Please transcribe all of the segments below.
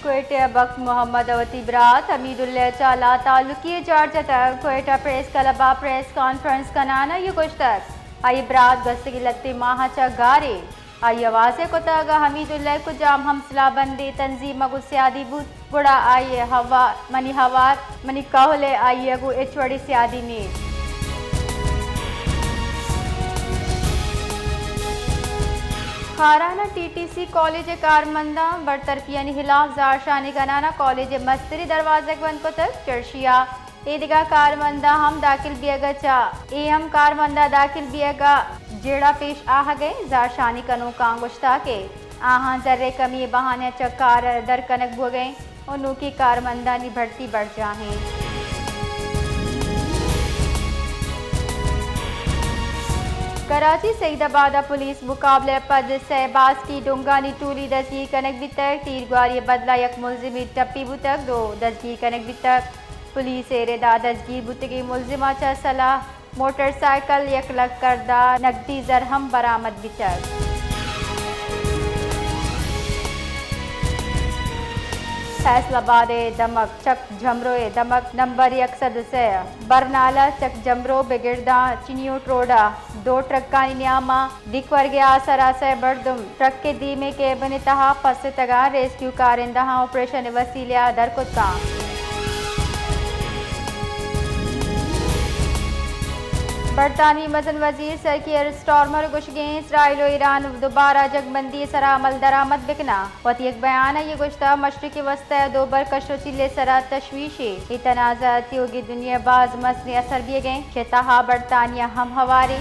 کوئٹہ ء بخت محمد ء وتی برات حمید اللہ ء چہ لا تعلقی ء جار جتگ۔ کوئٹہ پریس کلب ء پریس کانفرنس کنان ء آئی ء گوشتگ، آئی ء برات گوستگیں لھتیں ماہ ء چہ گار انت۔ آئی ء واضح کتگ، اگاں حمید اللہ ء کجام ہم سلاہ بندیں تنظیم ء گوں سیادی بوت، گڑا آئی ء ہوار، منی ہوار، منی کہول ء آئی ء گوں ہچ وڑیں سیادی نیست۔ خاران ء ٹی ٹی سی کالج ء کارمنداں برطرفیانی ہلاف زہرشانی کنان ء کالج ء مستریں دروازگ بند کتگ۔ چرشی ء اے دگہ کارمنداں ہم داخل بیگ ء چہ، اے ہم کارمنداں داخل بیگ ء جیڑہ پیش آہگ ء انت۔ زہرشانی کنوکاں گوشتگ کہ آہاں زر ء کمی ء بہانہ ء چہ کار ء در کنگ بوگ ء انت ء نوکیں کارمندانی بھرتی برجاہ انت۔ کراچی، سعید آباد ء پولیس مقابلہ ء پد سئے باسکی ڈونگانی ٹولی دزگیر کنگ بیتگ۔ تیرگواری ء بدل ء یک ملزمے ٹپی بوتگ، دو دزگیر کنگ بیتگ۔ پولیس ء ردا دزگیر بوتگیں ملزماں چہ سلاہ، موٹر سائیکل، یک لکھ کردار نگدی زر ہم برآمد بیتگ۔ فیصل آباد ء دمگ چک جھمرو ء دمگ نمبر یک سد ء سے برنالہ چک جھمرو بگرداں چنیوٹ روڈ ء دو ٹرکانی نیام ء ڈیک ورگ ء آسر ء سئے مردم ٹرک ء دیمے کیبن ء تہا پس اتگ ء ریسکیو کارندہاں آپریشن ء وسیلہ ء در کتگ انت۔ برطانوی مزن وزیر سر کیئر اسٹارمر گوشگیں اسرائیل و ایران دوبارہ جنگ بندی ء سرا عمل درآمد بکناں۔ وتی یک بیان ء آئی ء گوشتگ، مشرق وسطی ء دوبر کش و چیل ء سرا تشویشے۔ اے تنازعہ تیوگیں دنیا ء باز مزنیں اثر بیگ ء انت، چہ تہا برطانیہ ہم ہوارے۔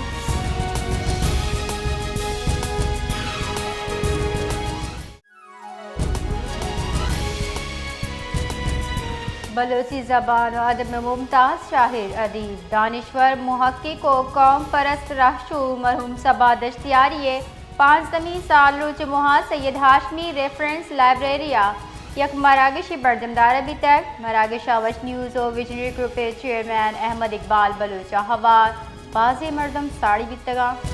بلوچی زبان و ادب ء ممتاز شاعر، ادیب، دانشور، محقق و قوم پرست رہشو مرحوم صبا دشتیاری ء پانزدمی سال روچ ماہ سید ہاشمی ریفرنس لائبریری ء یک مراگشے برجم دارگ بیتگ۔ مراگش ء وش نیوز و ویژنری گروپ ء چیئرمین احمد اقبال بلوچ ء ہوار بازیں مردم ساڑی بیتگ انت۔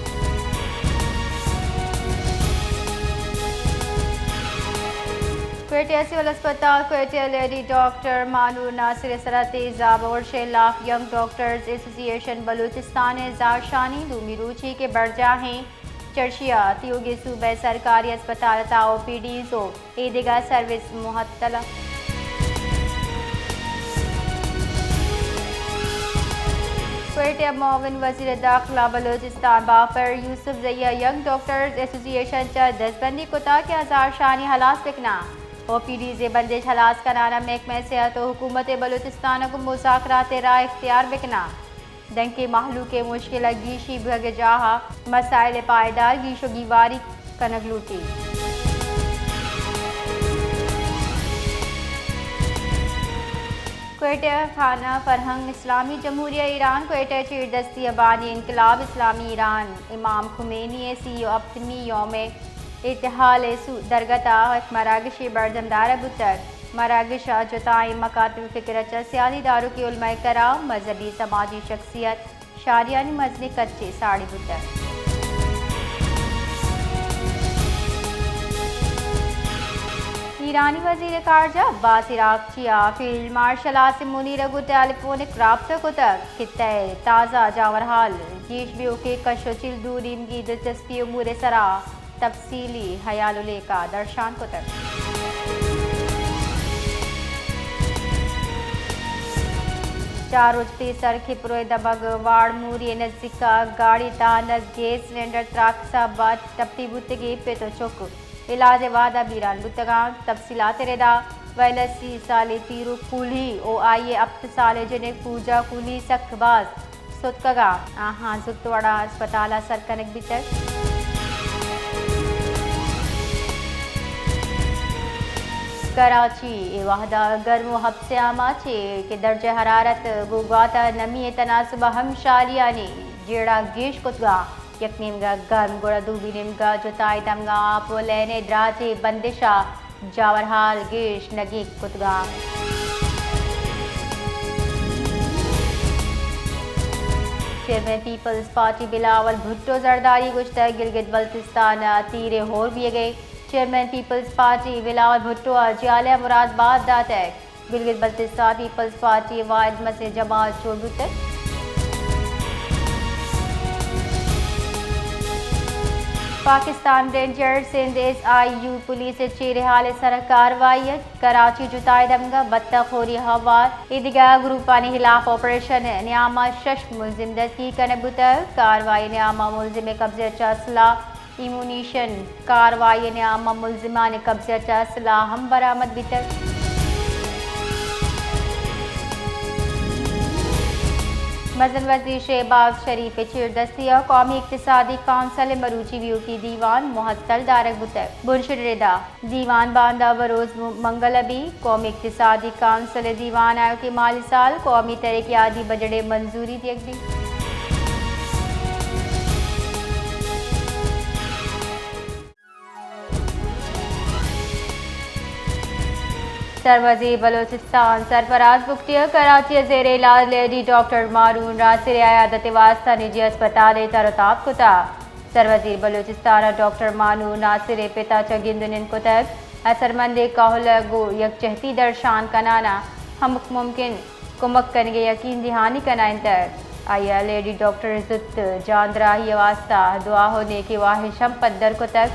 کوئٹہ سول ہسپتال کوئٹہ ء لیڈی ڈاکٹر مانور ناصر ء سرا تیزاب ء ارش ء ہلاف ینگ ڈاکٹرز ایسوسی ایشن بلوچستان ء زہرشانی دومی روچے کہ برجاہ انت۔ چرشی ء تیوگیں صوبہ ء سرکاری ہسپتال ء تہا او پی ڈیز و اے دگہ سروس معطل انت۔ کوئٹہ ء معاون وزیر داخلہ بلوچستان بافر یوسف زئی ء ینگ ڈاکٹرز ایسوسی ایشن چہ دزبندی کتگ کہ آ زہرشانی ہلاس بکناں۔ او پی ڈیز ء بندش ہلاس کنان ء محکمہ صحت و حکومت بلوچستان ء گوں مذاکرات ء راہ اختیار بکناں۔ دانکہ مہلوک ء مشکل ء گیشی بیگ ء جاہ ء مسائل ء پائیدار گیش و گیواری کنگ لوٹیت۔ کوئٹہ، خانہ فرہنگ، اسلامی جمہوریہ ایران کوئٹہ چیردستی ء بانی انقلاب اسلامی ایران امام خمینی ء سی و ہپتمی یوم ارتحال ء سو درگت ء یک مراگشے برجم دارگ بوتگ۔ مراگش ء جتائیں مکاتب فکر ء چہ سیاسی داروکیں علماء کرام، مذہبی سماجی شخصیت، شاریانی مزنیں کچے ساڑی بوتگ۔ ایرانی وزیر خارجہ عباس عراقچی ء فیلڈ مارشل عاصم منیر ء گوں ٹیلیفونک رابطہ کتگ۔ خطہ ء تازہ جاورحال، گیش بیوکیں کش و چیل دو نیمگی دلچسپی امور ء سرا تفصیلی ہیال و لیکہ درشان کتگ۔ چار روچ پیسر کھپرو ء دمگ واڑ موری ء نزیک ء گاڑی تہا نز گیس سلنڈر تراک سبب ء ٹپی بوتگی، پت و چک علاج ء وہدا بیران بوتگاں۔ تفصیلات ء ردا ویل ء سی سالی پیرو کولی و آئی ء ہپت سالیں جنک پوجا کولی سک باز ستکگاں، آہاں زوت وڑا اسپتال ء سر کنگ بیتگ۔ کراچی، اے وہدا گرم و ہپسیاما چے کہ درجہ حرارت گوں گوات ء نمی ء تناسب ء ہم شالیانی جیڑہ گیش کتگاں۔ یک نیمگا گرم گڑا دومی نیمگا جتائیں دمگا آپ و لین ء دراجیں بندش ء جاورحال گیش نگیگ کتگاں۔ Chairman peoples party Bilawal Bhutto Zardari گوشتگ، گلگت بلتستان ء تیر ء ہور بیگ ء chairman peoples party Bilawal Bhutto ء جیالہ ء مراد بات داتگ۔ گلگت بلتستان پیپلز پارٹی ء واحد مزن جماعت جوڑ بوتگ۔ Pakistan rangers Sindh S I U police ء چیریں ہال ء سر ء کاروائی ء کراچی جتائیں دمگ ء بتہ خوری ء ہوار ایدگہ گروپانی ہلاف آپریشن ء نیام ء شش ملزم دستگیر کنگ بوتگ۔ کاروائی ء نیام ء ملزم ء قبضہ ء چہ اسلحہ ایمونیشن، کاروائی ء نیام ء ملزمان ء قبضہ ء چہ اسلحہ ہم برآمد بیتگ۔ مزن وزیر شہباز شریف ء چیردستی ء قومی اقتصادی کونسل ء مروچی بیوکی دیوان مہتل دارگ بوتگ۔ بنشن ردا دیوان باندا بروز منگل ء بی۔ قومی اقتصادی کونسل ء دیوان آیوکیں مالی سال قومی ترقیاتی بجٹ ء منظوری دیگ بیت۔ سروزیر بلوچستان سرفراز بگٹی ء کراچی ء زیر علاج لیڈی ڈاکٹر مانو ناصر ء عیادت ء واستہ نجی ہسپتال ء تر ء تاب کتگ۔ سروزیر بلوچستان ء ڈاکٹر مانو ناصر ء پت ء چہ گند ء نند کتگ۔ اثرمندیں کہول ء گوں یکجہتی درشان کنان ء ہمک ممکن کمک کنگ ء یقین دہانی کنائینتگ۔ آئی ء لیڈی ڈاکٹر ء زوت جاندراہی ء واستہ دعا ء نیکیں واہش ہم پدر کتگ۔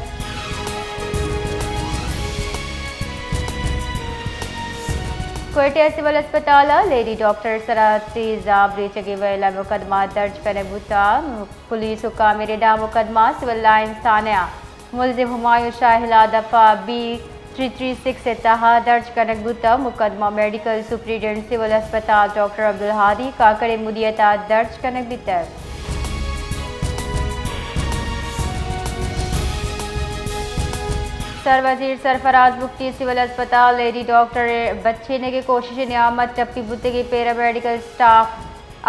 کوئٹہ ء سول ہسپتال ء لیڈی ڈاکٹر ء سرا تیزاب ریچگ ء ویل ء مقدمہ درج کنگ بوتگ۔ پولیس حکام ء ردا مقدمہ سول لائنز تھانہ ء ملزم ہمایوں شاہ ہلال دفعہ بی تھری تھری سکس ء تہا درج کنگ بوتگ۔ مقدمہ میڈیکل سپرنٹنڈنٹ سول ہسپتال ڈاکٹر عبدالہادی کاکڑ ء مدیت ء درج کنگ بیتگ۔ سر وزیر سرفراز بگٹی سول ہسپتال لیڈی ڈاکٹر ء بچینگ ء کوشش ء نیام ء ٹپی بوتگیں پیرامیڈیکل اسٹاف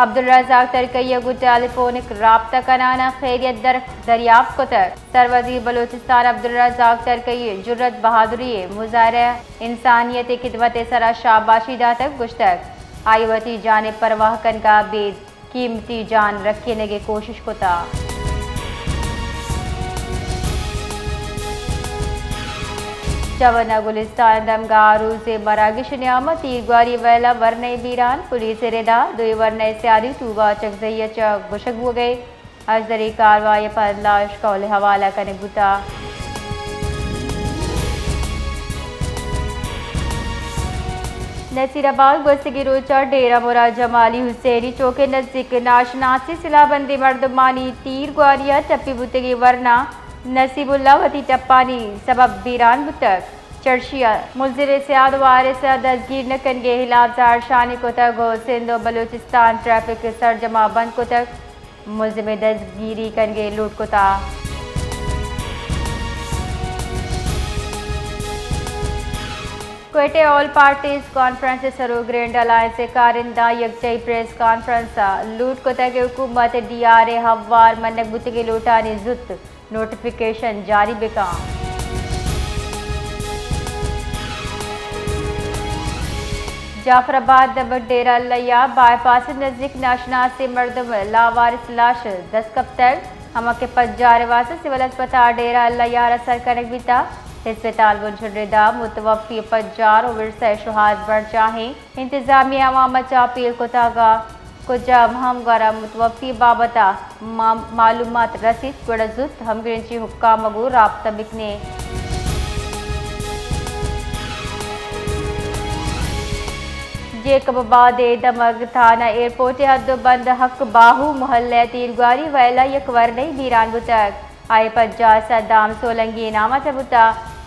عبدالرزاق ترکئی ء گوں ٹیلیفونک رابطہ کنان ء خیریت در-، دریافت کتگ۔ سر وزیر بلوچستان عبدالرزاق ترکئی ء جرات بہادری ء مظاہرہ انسانیت ء خدمت ء سرا شاباشی داتگ، گوشتگ، آئی ء وتی جان ء پرواہ کنگ ء ابید قیمتی جان رکھینگ ء کوشش کتگ۔ چونا گلستان دمگا روزے مراگش نیام تیرگواری ویلا ورنئے بیران، پولیس ردا دوئیں ورنئے سیادی توبہ چکزئی چہ گوشگ بوگئے۔ اژدری کاروائی پد لاش کہول حوالہ کنگ بوتا۔ نصیر آباد گوستگی روچا ڈیرہ مراد جمالی حسینی چوک نزدیک ناشناسی سلاہ بندی مردمانی تیر گواری ٹپی بوتگی ورنا نصیب اللہ وتی ٹپانی سبب بیران بوتگ۔ چرشی ء ملزم سیاد وارث ء دزگیر نہ کنگ ء ہلاپ زہرشانی کتگ ء سندھ ء بلوچستان ٹریفک سرجم ء بند کتگ۔ ملزم ء دزگیری کنگ ء لوٹ کتگ۔ کوئٹہ آل پارٹیز کانفرنس ء سروک گرینڈ الائنس ء کارندہ یکجائی پریس کانفرنس ء لوٹ کتگ ء حکومت ڈی آر اے ہوار منگ بوتگیں لوٹانی زوت نوٹیفکیشن جاری بکن۔ جعفر آباد دمگ ڈیرہ اللہ یار بائی پاس نزدیک ناشناسیں مردم لاوارث لاش دست کپتگ، ہما کہ پجار ء واستہ سول ہسپتال ڈیرہ اللہ یار ء سر کنگ بیتا۔ ہسپتال بنشن ردا متوفی پجار و ورثہ شوہاز برجاہیں۔ انتظامیہ عوام ء چہ اپیل کتگ ء کجام ہم گورا متوفی بابت ء ما-، معلومات رسیت گڑا زوت ہمگرنچی حکام ء گوں رابطہ بکنیں۔ جیکب آباد ء دمگ تھانہ ایئرپورٹ ء حد ء بند حق باہو محلہ ء تیرگواری ویلہ یک ورنئی بیران بوتگ۔ آئی پجار صدام سولنگی نام ء چہ بوتا۔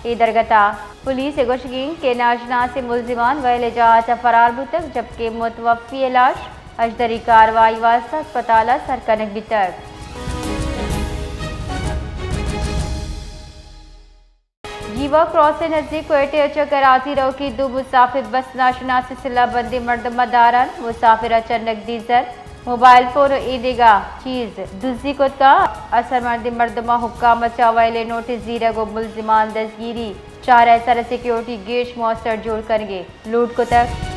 اے درگت ء پولیس ء گوشگ انت کہ ناشناسیں ملزمان ویل ء جاہ ء چہ فرار بوتگ، جبکہ متوفی ء لاش اژدری کاروائی واستہ ہسپتال ء سر کنگ بیتگ۔ جیوا کراس ء نزیک کوئٹہ ء چہ کراچی روکی دو مسافر بس ناشناسیں سلاہ بندیں مردم ء داران مسافر ء چہ نگدی زر، موبائل فون و ایدگہ چیز دزی کت کا۔ اثر مندیں مردماں حکام ء چہ ویل ء نوٹس زیرگ و ملزمان دزگیری چارہ ء سر ء سیکیورٹی گیش موثر جوڑ کنگ ء لوٹ کتگ۔